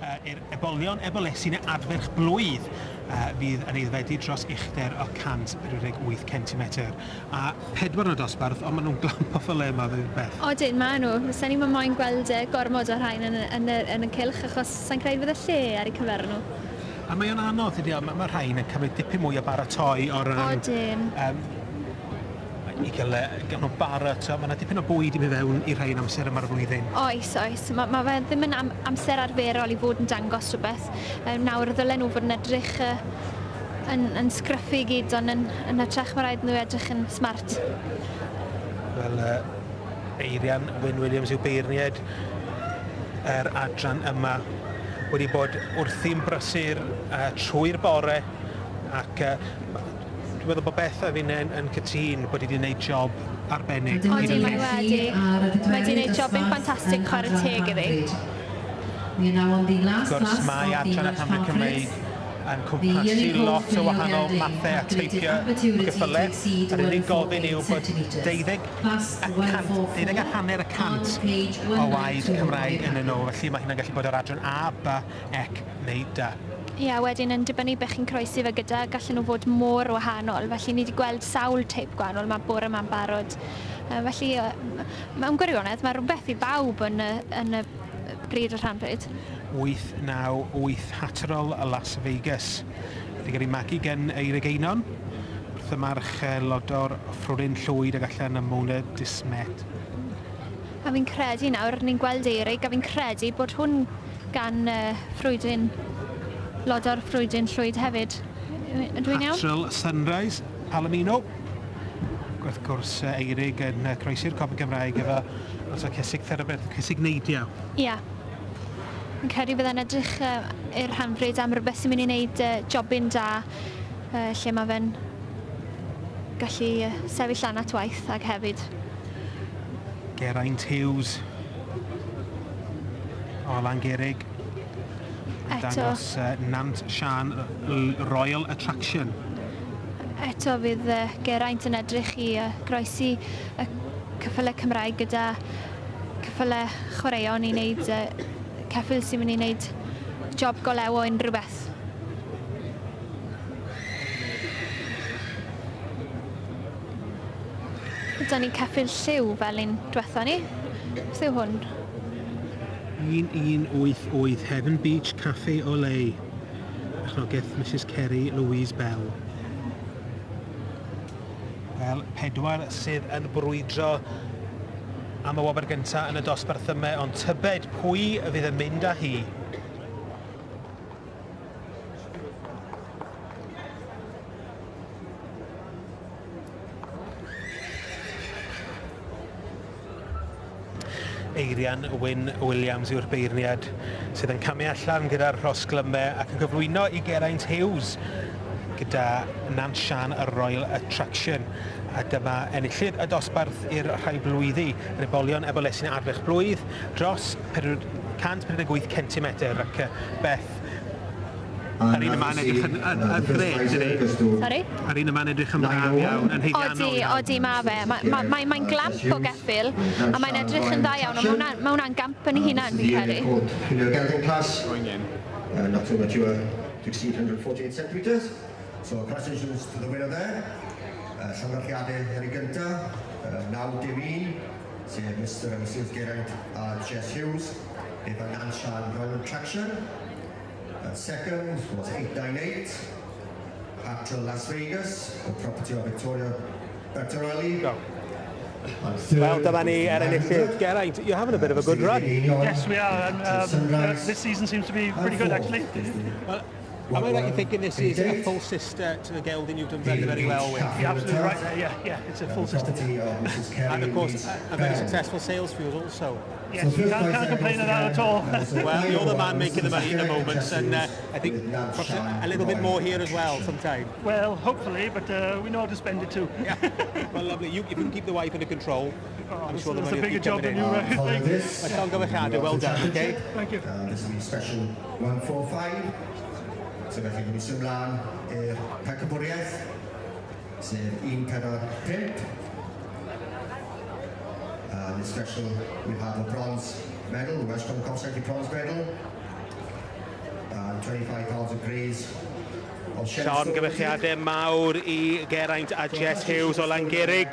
I'r ebolion ebolesyn adferch blwydd fydd yn aeddfedu dros uchder o 148 centimetr. A pedwar yn y dosbarth, ond maen nhw'n glamp off y le yma fe Beth. Odyn, maen nhw. Sa'n ni'm yn moyn gweld gormod o rhain yn, yn, y, yn y cylch, achos sa'n credu fydd y lle ar eu cyfer nhw. A mae o'n anodd, ydy o? Mae, mae rhain yn cymryd dipyn mwy o baratoi o ran... Odyn. I gael, gael nhw bara, to, mae yna dipyn o bwyd i mi fewn i rhain amser yma'r flwyddyn. Oes, oes. Mae, ma fe ddim yn am, amser arferol i fod yn dangos rhywbeth. Nawr ddylen nhw fod yn edrych yn, yn sgryffu i gyd, ond yn, yn hytrach mae rhaid nhw edrych yn smart. Wel, Eirian Wyn Williams yw beirniad yr adran yma. Wedi bod wrthi'n brysur trwy'r bore ac dwi'n meddwl bod Beth a finne yn, yn cytûn bod hi wedi gwneud job arbennig. Odi, mae wedi. Mae wedi gwneud jobyn ffantastig, chwarae teg iddi. Wrth gwrs, mae adran y Rhanbarth Cymreig yn cwmpasu lot o wahanol mathau a teipiau o geffylau. Yr unig gofyn yw bod deuddeg y cant, deuddeg a hanner y cant o waed Cymraeg yn nhw. Felly mae hynna'n gallu bod o'r adran A, B, C neu D. Ie, a wedyn yn dibynnu be chi'n croesi fe gyda, gallen nhw fod mor wahanol. Felly ni wedi gweld sawl teip gwahanol 'ma bore 'ma'n barod. Felly, mewn gwirionedd, mae rhywbeth i bawb yn y, yn y bryd o'r rhan bryd. 898 Hatterall a Las Vegas. Wedi cael ei magu gan Eurig Einon, wrth y march Lodor Ffrwryn Llwyd ac allan ym Mona Dismet. A fi'n credu nawr, ni'n gweld Eurig, a fi'n credu bod hwn gan Ffrwydyn, Lodor Ffrwydyn Llwyd hefyd. Ydw i'n iawn? Hatterall Sunrise, Palomino. Wrth gwrs, Eurig yn croesi'r Copa Gymraeg efo lot o cesig therapeutig, cesig neidio. Ia. Fi'n credu bydde'n edrych i'r rhanfryd am rywbeth sy'n mynd i wneud jobyn da lle mae fe'n gallu sefyll lan at waith ag hefyd. Geraint Hughes o Langurig. Yn dangos Nant Siân Royal Attraction. Eto fydd Geraint yn edrych i groesi y ceffylau Cymraeg gyda ceffylau chwaraeon i wneud ceffyl sy'n mynd i wneud job go lew o unrhyw beth. Dyna ni ceffyl lliw fel un diwetha ni. Beth yw hwn? 1188 Heaven Beach Cafe Olé. Perchnogaeth Mrs Kerry Louise Bell. Wel, pedwar sydd yn brwydro am y wobr gyntaf yn y dosbarth yma, ond tybed pwy fydd yn mynd â hi? Eirian Wyn Williams yw'r beirniad sydd yn camu allan gyda'r rhosglymau ac yn cyflwyno i Geraint Hughes gyda Nant Siân y Royal Attraction. A dyma enillydd y dosbarth i'r rhai blwyddi, yr ebolion ebolesyn Ardfech Blwydd, dros 148 centimetr ac Beth, Yr un yma'n edrych yn, yn, yn grêt, dydi? Sorry? Yr un yma'n edrych yn braf iawn, yn haeddiannol Odi, odi, mae fe. Mae'n ma, ma, ma glamp o geffyl, a mae'n edrych yn dda iawn, ond mae hwnna'n ma hwnna gamp yn ei hunan, fi'n credu. Not too mature to exceed 148 centimetres. So congratulations to the winner there. Llongyfarchiadau yn y gyntaf, 9-1, sef Mr and Mrs Geraint a Jess Hughes, efo Nanshan Royal Traction. Second was 898, Actual Las Vegas, the property of Victoria Bertorelli. Go. Wel, dyma ni er enillydd. Geraint, you're having a bit of a good run. Yes, we are. And, this season seems to be pretty good, actually. Well, am I right in thinking this is a full sister to the gelding you've done very, very well with? You're absolutely right there, yeah, it's a full sister. And of course, a very successful sales field also. Yes, you can't complain of that at all. Well, you're the man making the money at the moment, and I think perhaps a little bit more here as well sometime. Well, hopefully, but we know how to spend it too. Yeah. Well, lovely. You, if you can keep the wife under control, Oh, I'm sure the that's money a will bigger keep job coming than in. you think. Well, llongyfarchiadau, well done, okay? Thank you. This will be special 145. So felly ni'n symud mlaen i'r pencampwriaeth, sef 145. And this special, we have a bronze medal, the Welsh Common Society bronze medal. 25,000 greys of Llongyfarchiadau mawr i Geraint a Jess Hughes o Langurig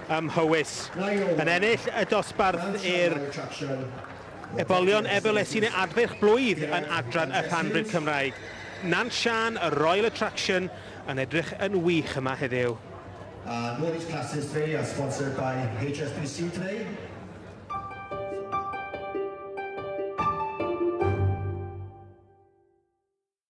ym Mhowys. Yn ennill y dosbarth i'r ebolion ebolesau neu adfeirch blwydd yn adran y Rhanfrid Cymraeg. Nant Siân, y Royal Attraction, yn edrych yn wych yma heddiw. And all these classes today are sponsored by HSBC today.